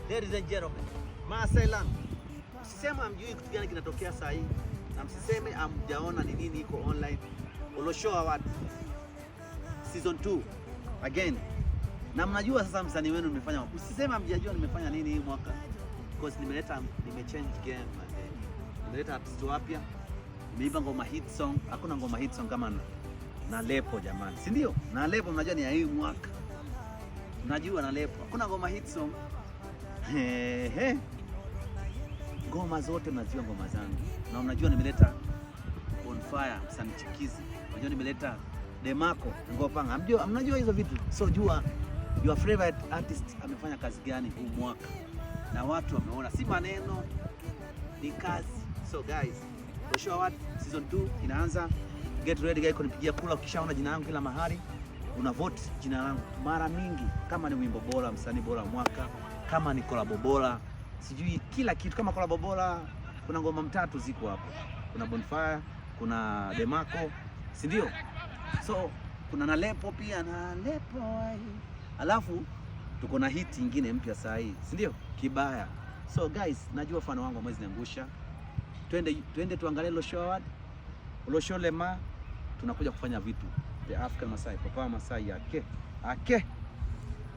Ladies and gentlemen, Maasai land. Msiseme hamjui kitu gani kinatokea saa hii na msiseme hamjaona ni nini iko online. Olosho Award season 2 again. Na mnajua sasa msanii wenu nimefanya. Msiseme hamjajua nimefanya nini hii mwaka. Because nimeleta, nimechange game and nimeleta artist wapya. Nimeimba ngoma hit song. Hakuna ngoma hit song kama na Lepo jamani. Si ndio? Na Lepo mnajua ni ya hii mwaka. Mnajua na Lepo. Hakuna ngoma hit song. Ehe. Ngoma zote mnajua ngoma zangu. Na mnajua nimeleta Bonfire msanii chikizi. Unajua nimeleta Demarco Ngopanga. Mnajua hizo vitu. So jua your favorite artist amefanya kazi gani huu mwaka. Na watu wameona, si maneno, ni kazi. So guys, Olosho Award season 2 inaanza. Get ready guys kunipigia kura. Ukishaona jina langu kila mahali, una vote jina langu mara mingi, kama ni wimbo bora, msanii bora mwaka, kama ni collab bora, sijui kila kitu. Kama collab bora, kuna ngoma mtatu ziko hapo, kuna Bonfire, kuna Demarco, si ndio? So kuna Nalepo pia, Nalepo ai. Alafu tuko na hit ingine mpya saa hii, si ndio? Kibaya. So guys, najua fans wangu hamwezi niangusha. Twende twende tuangalie Olosho Award. Olosho Lema tunakuja kufanya vitu. The African Masai, Papa Masai yake. Ake.